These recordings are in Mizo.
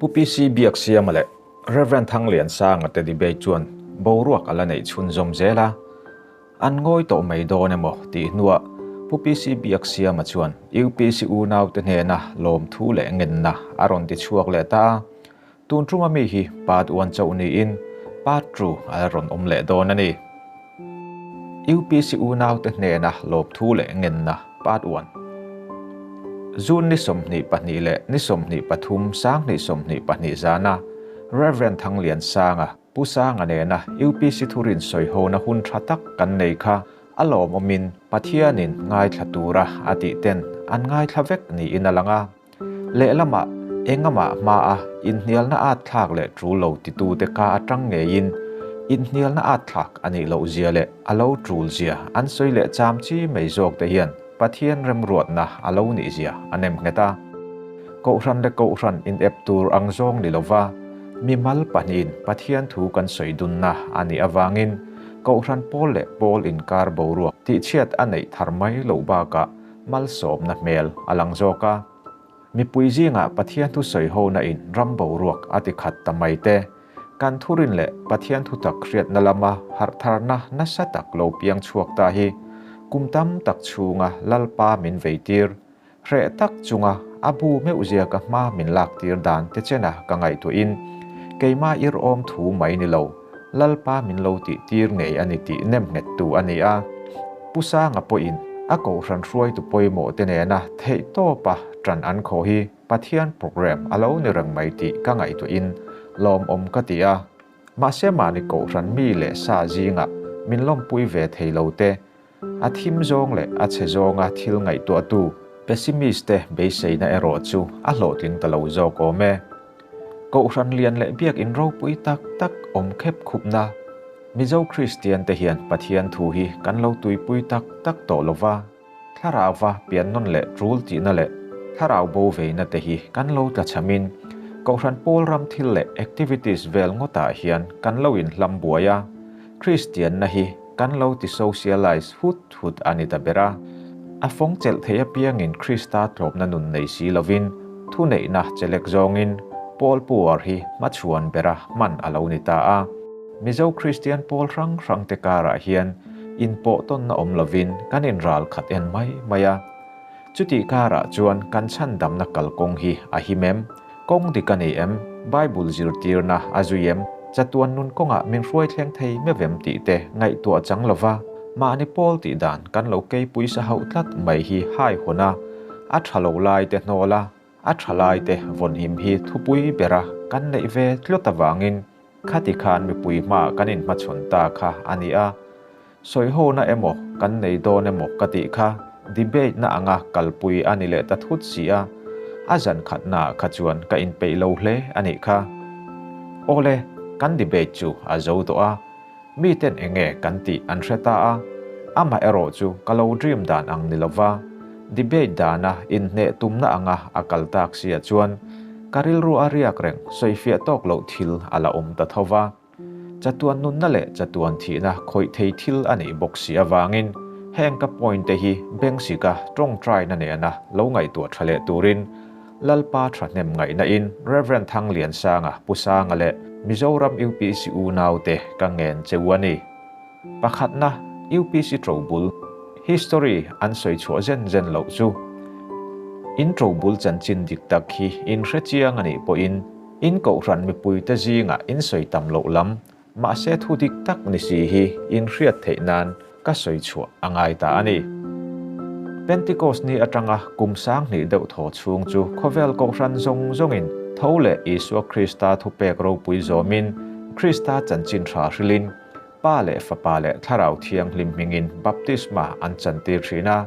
Pu PC Biaksiama leh Rev. Thangliansanga te debate chuan boruak a la neih chhunzawm zel a. An ngawi tawh mai dawn emaw tih hnuah Pu PC Biaksiama chuan UPC unaute hnena lawmthu leh ngenna a rawn ti chhuak leh ta a. Tun ṭuma mi hi part one chauh niin part two a la rawn awm leh dawn a ni. UPC unaute hnena lawmthu leh ngenna part one. June ni 22 leh ni 23 sanghnih 22 zana Rev. Thangliansanga, Pu Sanga nena UPC thurin sawihona hun tha tak kan nei kha a lawmawmin Pathianin ngaithla tura a tih ten an ngaithla vek niin a lang a. Lehlamah, engamah hmaa inhnialna at thlak leh tul lo titute ka atang ngeiin inhnialna at thlak a nih loh zia leh a lo tul zia an sawi leh cham chi mai zawk te hian Pathian remruatna a lo nih zia a nem nghet a. Kohhran leh kohhran inep tur ang zawng ni lova mimal pahnihin Pathian thu kan sawi dunna a nih avangin kohhran pawl leh pawl inkar boruak tihchhiat a neih thar mai loh bakah Malsawmna hmel a lang zawk a. Mipui zingah Pathian thu sawi hona in ram boruak a ti khat ta mai te. Kan thurin leh Pathian thutak hriatna lama harhtharna nasa tak lo piang chhuak ta hi kum tam tak chhunga Lalpa min veitir, hreh tak chunga a bu meuhzia ka hma min laktir dan te chena ka ngaihtuahin keimah ir awm thu mai ni lo, Lalpa min lo tih tir ngei a ni tih nem nghet tu a ni a. Pu Sanga pawhin a kohhran hruaitu pawimawh te nena theihtawpa ṭan an khawh hi Pathian program a lo ni reng mai tih ka ngaihtuahin lawmawm ka ti a. Mahse mahni kohhran mi leh sa zingah min lawmpui ve thei lo te, a thim zawng leh a chhe zawnga thil ngaihtuahtu pessimist te beiseina erawh chu a hlawhtling ta lo zawk awm e. Kohhran lian leh biakinn ropui tak tak awm khep khupna Mizo Kristian te hian Pathian thu hi kan lo tuipui tak tak tawh lo va, thlarauva pian nawn leh tul tihna leh thlarau bo veina te hi kan lo tlachhamin Kohhran pawl ram thil leh activities vel ngawtah hian kan lo inhlam buai a, Kristianna hi kan lo ti socialize hut hut a ni ta ber a. A fawng chelh thei apiangin Krista tlawmna nun nei si lovin thuneihna chelek zawngin Paul Puar hi hmachhuan bera hman a lo ni ta a. Mizo Kristian pawl hrang hrangte karah hian inpawh tawnna awm lovin kan inral khat en mai mai a. Chutih karah chuan kan chhandamna kalkawng hi a him em? Kawng dik a ni em? Bible zirtirna a zui em? Chatuan nun kawngah min hruai thleng thei meuh em tih te ngaihtuah chang lova mahni pawl tih dan kan lo keipui sa hauh tlat mai hi hai hawn a, a tha lo lai te hnawl a, a tha lai te vawnhim hi thupui bera kan neih ve tlut avangin khati khan mipui hmaah kan inhmachhawn ta kha a ni a. Sawihona emaw kan nei dawn emaw ka tih kha debate na anga kalpui a ni leh ta thut si a, a zan khatnaah kha chuan ka inpeih lo hle a nih kha. Awle, kan debate chu a zo tawh a, miten enge kan tih an hre ta a, amaherawh chu ka lo dream dan ang ni lova, debate dana inhneh tumna anga a kal tak sia chuan ka rilru a riak reng sawifiah tawk loh thil a la awm ta tho va. Chatuan nunna leh chatuan thihna khawih thei thil a nih bawk si avangin heng ka point te hi Bengsika tawngtaina nena lo ngaihtuah tha leh turin Lalpa thahnem ngaihna in Rev. Thangliansanga, Pu Sanga leh Mizoram UPC unaute ka ngen che u a ni. Pakhatna, UPC ṭobul, history, an sawi chhuah zen zen loh chu. In ṭobul chanchin dik tak hi in hre chiang a nih pawhin In kohhran mipuite zingah in sawi tam loh lam, mahse thu dik tak ni si hi in hriat theih nan ka sawi chhuah a ngai ta a ni. Pentecost ni atanga kum 2000 deuh thaw chhung chu khawvel kohhran zawng zawngin tho leh Isua Krista thupek ropui zawmin Krista chanchin tha hrilhin Pa leh Fapa leh Thlarau Thianghlim hmingin baptisma an chantir thin a.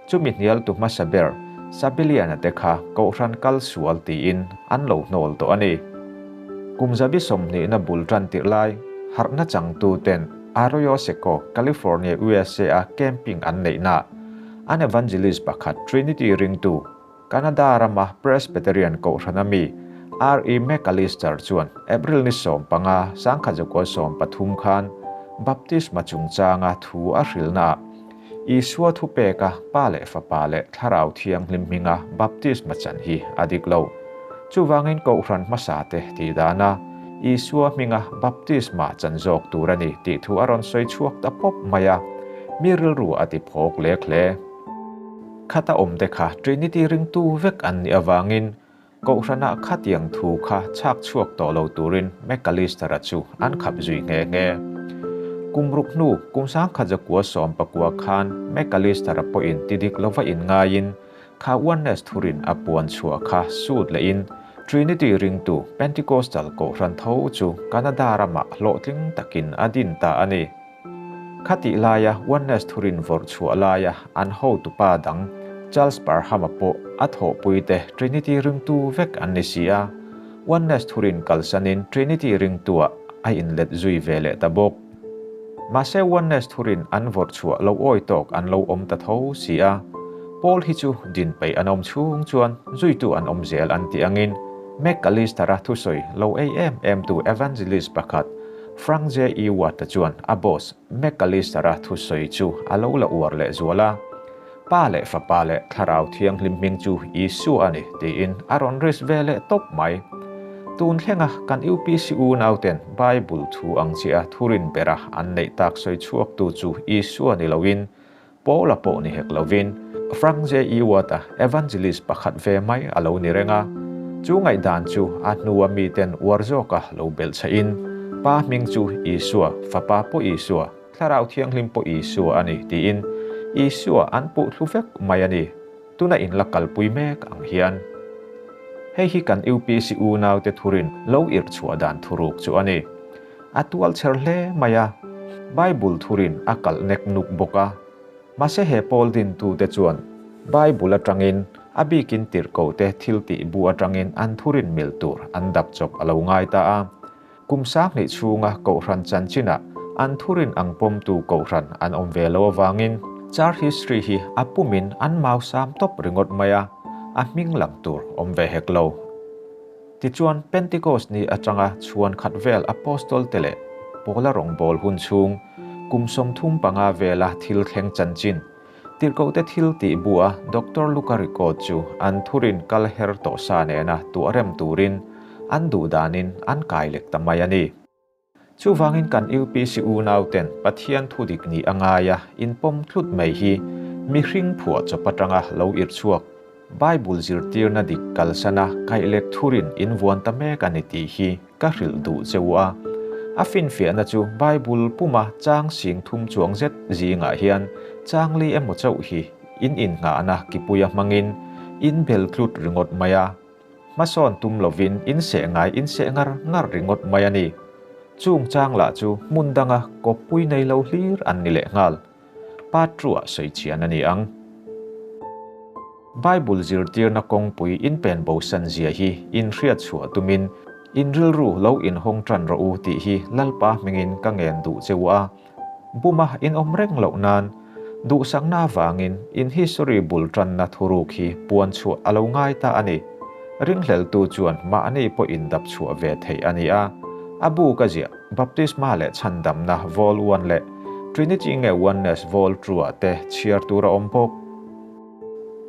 Chumi hnialtu hmasa ber Sabiliana te kha Kohhran kal sual tiin an lo hnawl tawh a ni. Kum zabi sawmhnihna bul tan tirh lai, harhna changtu ten Arroyo Seco, California, USA a camping an neihna an evangelist pakhat Trinity ringtu, Canada rama Presbyterian Kohhrana mi R. E. McAllister chuan April ni 15, 1913 khan Baptisma chungchanga thu a hrilhnaah Isua thupeka Pa leh Fapa leh Thlarau Thianghlim hminga baptisma chan hi a dik lo. Chuvangin Kohhran hmasate tih dana Isua hminga baptisma chan zawk tur a ni tih thu a rawn sawi chhuak ta pawp mai a, mi rilru a ti phawk lek hle. Khata awmte kha Trinity ringtu vek an nih avangin Kohhranah khatiang thu kha chhak chhuak tawh lo turin McAllister-a chu an khap zui nghe nghe. Kum ruk hnu kum sangkhat zakua sawm pakua khan McAllister-a pawhin ti dik lova inngaiin Kha Oneness thurin a puan chhuah kha sut lehin Trinity ringtu Pentecostal Kohhran tho chu Canada ramah hlawhtling takin a din ta a ni. Khatih laia Oneness thurin vawrh chhuah laia an hotupa dang Charles Parham-a pawh a thawhpuite Trinity ringtu vek an ni si a, Oneness thurin kalsanin Trinity ringtuah a inlet zui ve leh ta bawk. Mahse Oneness thurin an vawrh chhuah lo awi tawk an lo awm ta tho si a, Paul hi chu din peih an awm chhung chuan zuitu an awm zel an tih angin McAllister-a thusawi lo ei em em tu evangelist pakhat Frank J. E. Watt-a chuan a boss McAllister-a thusawi chu a lo la uar leh zual a, Pa leh Fapa leh Thlarau Thianghlim hming chu Isua a ni, tiin a rawn risk ve leh tawp mai. Tun thlenga kan UPC unauten Bible thu ang chiah thurin bera an neih tak sawi chhuaktu chu Isua ni loin, Paula pawh ni hek lovin, Frank J. Ewart-a evangelist pakhat ve mai a lo ni reng a. Chu ngaihdan chu a hnua miten uar zawka lo belhchhehin, Pa hming chu Isua, Fapa pawh Isua, Thlarau Thianghlim pawh Isua a ni tiin Isua an puh thlu vek mai a ni. Tuna in la kalpui mek ang hian. Hei hi kan UPC unaute thurin lo irh chhuah dan thuruk chu a ni. A tual chher hle mai a, Bible thurin a kalh nek nuk bawk a. Mahse he pawl dintute chuan Bible atangin a bikin tirhkohte thiltih bu atangin an thurin mil tur an dap chawp a lo ngai ta a. Kum sanghnih chhunga Kohhran chanchinah an thurin ang pawmtu Kohhran an awm ve lo avangin Church History hi a pumin an mau sam tawp ringawt mai a, a hming lang tur awm ve hek lo. Tichuan Pentecost ni atanga chhuan khat vel Apostol te leh Paula rawngbâwl hun chhung kum 35 vela thil thleng chanchin Tirhkohte thil tih bua Doctor Luka record chu an thurin kal her tawh sa nena tuah rem turin an duh danin an kai lek ta mai a ni. Chuvangin kan UPC unauten Pathian thu dik nih a ngai a, inpawm tlut mai hi mihring phuah chawp atanga lo irh chhuak Bible zirtirna dik kalsana kaihlek thurin invuan ta mek a ni tih hi ka hrilh duh che u a. A finfiahna chu Bible puma chang sing thum chuang zet zingah hian chang li emaw chauh hi in innghahna kipuia hmangin in bel tlut ringawt mai a. Hmasawn tum lovin in seh ngai in seh ngar ngar ringawt mai a ni. Chung chang lah chu hmun danga kawppui nei lo hlir an ni lehnghal. Patruah sawi chian a ni ang. Bible zirtirna kawngpui inpen bosan zia hi inhriat chhuah tumin in rilru lo inhawng tan rawh u tih hi Lalpa hmingin ka ngen duh che u a. Buma in awm reng loh nan duhsakna avangin in history bul tanna thuruk hi puan chhuah a lo ngai ta a ni. Ringhleltu chuan mahni pawh indap chhuah ve theih a ni a. A bu ka ziah Baptisma leh Chhandamna Vol 1 leh Trinity nge Oneness Vol 2 ah te chhiar tur a awm bawk.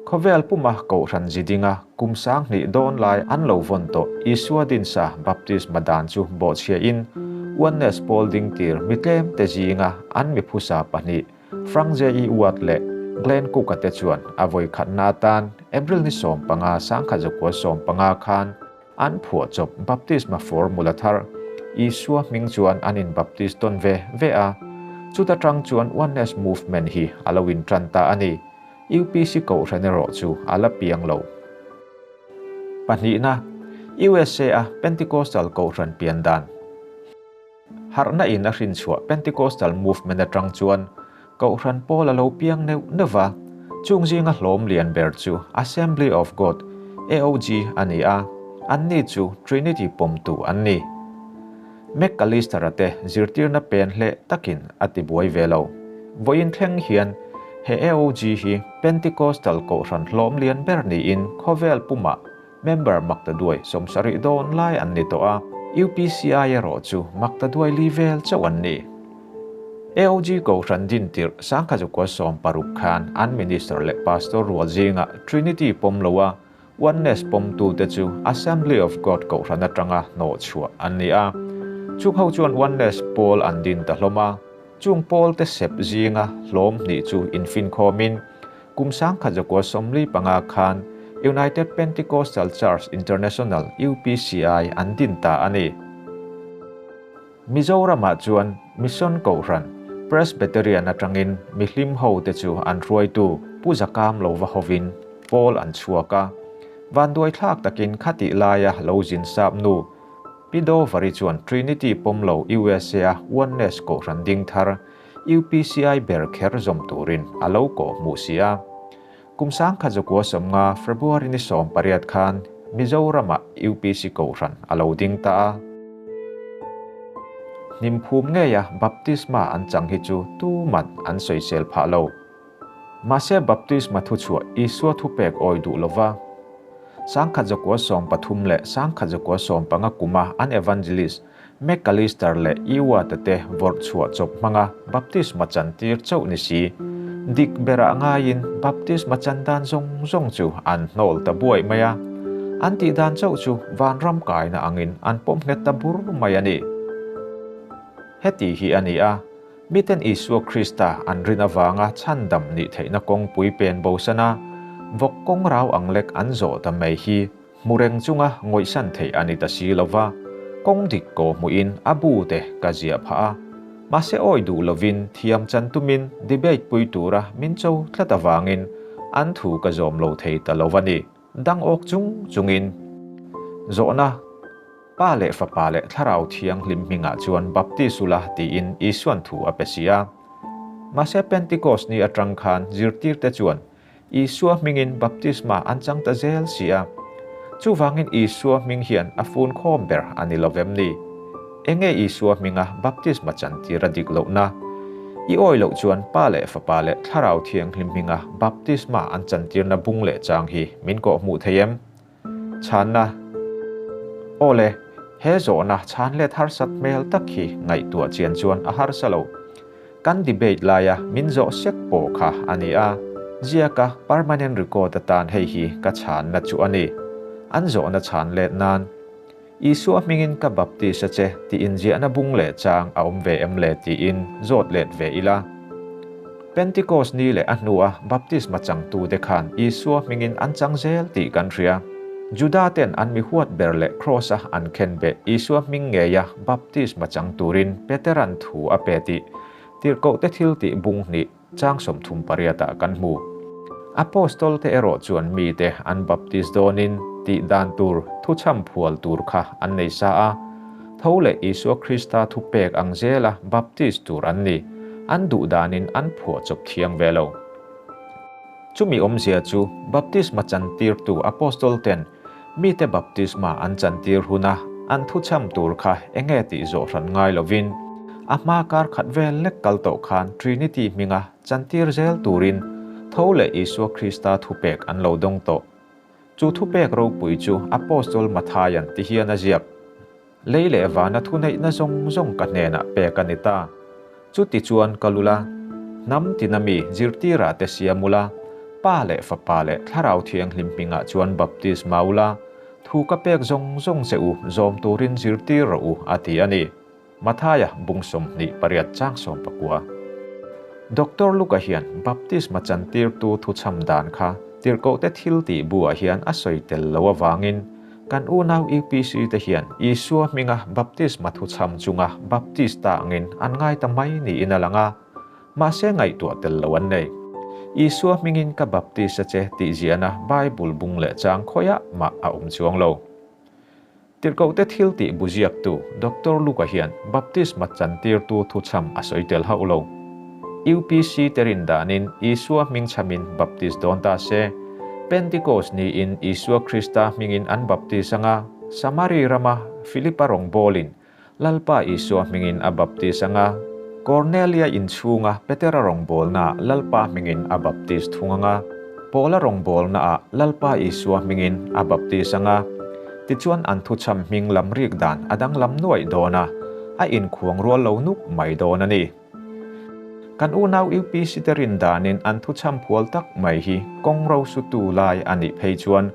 Khawvel puma Kohhran zidinga kum 2000 dawn lai an lo vawn tawh Isua dinsa Baptisma dan chu bawhchhiahin Oneness pawl dingtir mi tlem te zinga an mi phusa pahnih Frank J. E. Watt leh Glenn Cook-a te chuan a vawi khatna atan April ni 15 1915 khan an phuah chawp baptisma formula thar Isua hming chuan an inbaptis tawn ve ve a, chuta tang chuan Oneness Movement hi a lo intan ta a ni. UPC Kohhran erawh chu a la piang lo. Pahnihna, USA-a Pentecostal Kohhran pian dan. Harhna in a hrin chhuah Pentecostal Movement atang chuan Kohhran pawl a lo piang neuh neuh va, chung zinga hlawm lian ber chu Assembly of God, AOG, a ni a, anni chu Trinity pawmtu an ni. McAllister-a te zirtirna pen hleh takin a ti buai ve lo. Vawiin thleng hian he AOG hi Pentecostal Kohhran hlawm lian ber niin khawvel pumah Member maktaduai 70 dawn lai an ni tawh a, UPCI erawh chu maktaduai li vel chauh an ni. AOG Kohhran dintirh 1960 khan an Minister leh Pastor rual zingah Trinity pawm lo a, Oneness pawmtute chu Assembly of God kohhran atanga hnawh chhuah an ni a. Chung ho chuan Oneness pawl an din ta hlawm a. Chung pawlte sep zinga hlawm hnih chu infinkhawmin kum 1945 khan United Pentecostal Church International, UPCI, an din ta a ni. Mizoramah chuan Mission Kohhran, Presbyterian atangin mihlim hote chu an hruaitu Pu Zakam lo va hovin pawl an chhuak a. Vanduaithlak takin khatih laia lo zin sap nu Pi Dover-i chuan Trinity pawm lo USA-a Oneness Kohhran ding thar UPCI ber kher zawm turin a lo kawh hmuh si a. Kum 1950 February ni 18 khan Mizoramah UPC Kohhran a lo ding ta a. Hnimphum ngeia baptisma an chang hi chu tuman an sawisel phah lo. Mahse baptisma thuchhuah Isua thupek awi duh lova, 1913 leh 1915 kuma an evangelist McAllister leh Ewart-a te vawrh chhuah chawp hmanga baptisma chantir chauh ni si, dik berah ngaiin baptisma chan dan zawng zawng chu an hnawl ta buai mai a. An tih dan chauh chu vanram kaina angin an pawm nghet ta bur mai a ni. Heti hi a ni a, miten Isua Krista an rin avanga chhandam nih theihna kawngpui pen bosana vawk kawng rau ang lek an zawh ta mai hi Hmu reng chunga ngawihsan theih a ni ta si lo va, kawng dik ko hmuhin a bu te ka ziah phah a. Mahse awi duh lovin thiam chan tumin debate pui tura min cho tlat avangin an thu ka zawm lo thei ta lo va ni. Dang awk chung chungin zawhna Pa leh Fapa leh Thlarau Thianghlim hmingah chuan baptis ula tiin Isuan thu a pe si a. Mahse Pentecost ni atang khan zirtirte chuan Isua hmingin baptisma an chang ta zel si a. Chuvangin Isua hming hian a fun khawm ber a ni lovem ni? Enge Isua hminga baptisma chantir a dik lohna? I awi loh chuan Pa leh Fapa leh Thlarau Thianghlim hminga baptisma an chantirna bung leh chang hi min kawh hmuh thei em? Chhanna, Aw le, he zawhna chhan let harsat hmel tak hi ngaihtuah chian chuan a harsa lo. Kan debate laia min zawh sek pawh kha a ni a, ziaka permanent record atan hei hi ka chhanna chu a ni. An zawhna chhan let nan, Isua hmingin ka baptis a che tih inziahna bung leh chang a awm ve em le tiin zawt let ve ila. Pentikos ni leh a hnua baptisma changtute khan Isua hmingin an chang zel tih kan hria. Juda-ten an mi huat ber leh Kraws-a an khen beh Isua hming ngeia baptisma chang turin Petera'n thu a pe tih Tirhkohte thiltih bung hnih chang 38-ah kan hmu. Apostol-te erawh chuan mite an baptis dawnin tih dan tur thuchham phual tur kha an nei sa a. Tho leh Isua Krista thupek ang zela baptis tur an ni. An duh danin an phuah chawp thiang ve lo. Chumi awmzia chu baptisma chantirtu Apostol-ten mite baptisma an chantir huna an thuchham tur kha enge tih zawh hran ngai lovin, a hma kar khat vel lek kal tawh khan Trinity hminga chantir zel turin tho leh Isua Krista thupek an lo dawng tawh. Chu thupek ropui chu Apostol Mathaia'n ti hian a ziak, Lei leh vana thuneihna zawng zawng ka hnenah pek a ni ta. Chuti chuan ka lul a, hnam tina mi zirtirah te siam ula, Pa leh Fapa leh Thlarau Thianghlim hmingah chuan baptisma ula, thu ka pek zawng zawng che u zawm turin zirtir rawh u, a ti a ni. Mathaia bung 28 chang 19. Doctor Luka hian baptisma chantirtu thuchham dan kha tirhkohte thil tih buah hian a sawi tel lo avangin kan unau UPC te hian Isua hminga baptisma thuchham chunga baptista angin an ngai ta mai niin a lang a, mahse ngaihtuah tel lo an nei. Isua hmingin ka baptist a che tih ziahna Bible bung leh chang khawiah mah a awm chuang lo. Tirhkohte thil tih bu ziaktu Doctor Luka hian baptisma chantirtu thuchham a sawi tel hauh lo. UPC te rin danin Isua hming chhamin baptis dawn ta se, Pentikos niin Isua Krista hmingin an baptis anga, Samari rama Philipa rawngbawlin Lalpa Isua hmingin a baptis anga, Kornelia inchhunga Petera rawngbawlnaah Lalpa hmingin a baptis thung anga, Paula rawngbawlnaah Lalpa Isua hmingin a baptis anga, tichuan an thuchham hming lam rik dan a danglam nuaih dawn a, a inkhuang rual lo nuk mai dawn a ni. Kan unau UPC te rin danin an thuchham phual tak mai hi kawng ro sutu lai a nih phei chuan.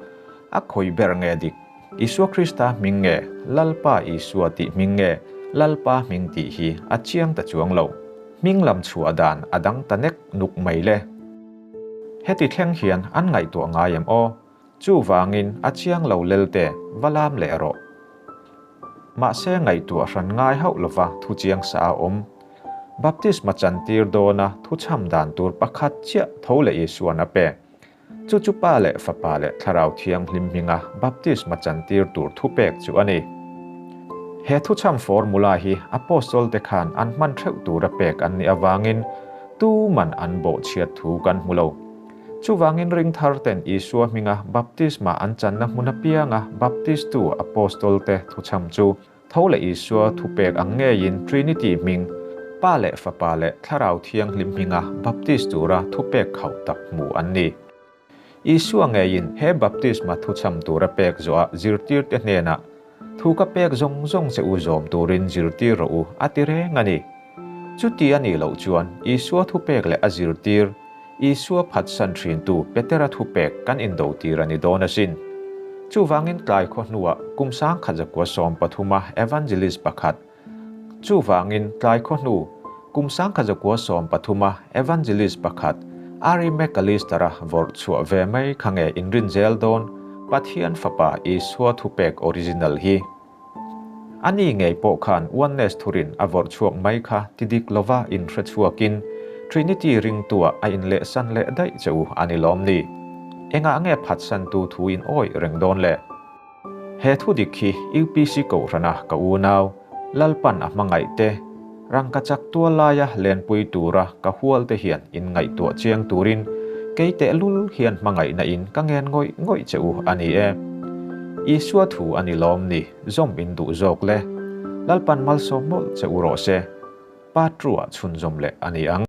A khawi ber nge dik? Isua Krista hming nge Lalpa Isua tih hming nge Lalpa hming tih hi a chiang ta chuang lo. Hming lam chhuah dan a dang ta nek nuk mai le. Heti thleng hian an ngaihtuah ngai em aw? Chuvangin a chiang lo lelte va lam leh rawh. Mahse ngaihtuah hran ngai hauh lova thu chiang sa a awm. Baptisma chantir dawna thu chham dan tur pakhat chiah tho leh Isuan a pe. Chu chu Pa leh Fapa leh Thlarau Thianghlim hminga baptisma chantir tur thupek chu a ni. He thuchham formula hi Apostle te khan an hman theuh tura pek an nih avangin tuman an bawhchhiat thu kan hmu lo. Chuvangin ringthar ten Isua hminga baptisma an channa hmun apianga baptistu Apostle te thuchham chu Tho leh Isua thupek ang ngeiin Trinity hming, Pa leh Fapa leh Thlarau Thianghlim hminga baptis tura thupek khauh tak hmu an ni. Isua ngeiin he baptisma thuchham tura pek zawhah zirtirte hnenah, Thu ka pek zawng zawng che u zawm turin zirtir rawh u, a ti reng a ni. Chuti a nih loh chuan Isua thupek leh a zirtir, Isua phatsan thintu Petera thupek kan indotir a ni dawn asin. Chuvangin tlai khaw hnuah kum 1113 a evangelist pakhat, Chuvangin tlai khaw hnu kum 1113 a evangelist pakhat Ari McAllister-a vawrh chhuah ve mai kha nge inrin zel dawn Pathian Fapa Isua thupek original hi? A ni ngei pawh khan Oneness thurin a vawrh chhuak mai kha ti dik lova inhre chhuakin Trinity ringtuah a inlehsan leh daih che u a ni lawm ni? Engah nge phatsantu thu in awih reng dawn le? He thu dik hi UPC Kohhrana ka unau, Lalpan a hmangaih te, rangkachak tual laia lenpui tura ka hual te hian in ngaihtuah chiang turin kei tehlul hian hmangaihna in ka ngen ngawih ngawih che u a ni e. Isua thu a ni lawm ni, zawm in duh zawk le. Lalpan malsawm mawlh che u rawh se. Patru-ah chhunzawm leh a ni ang.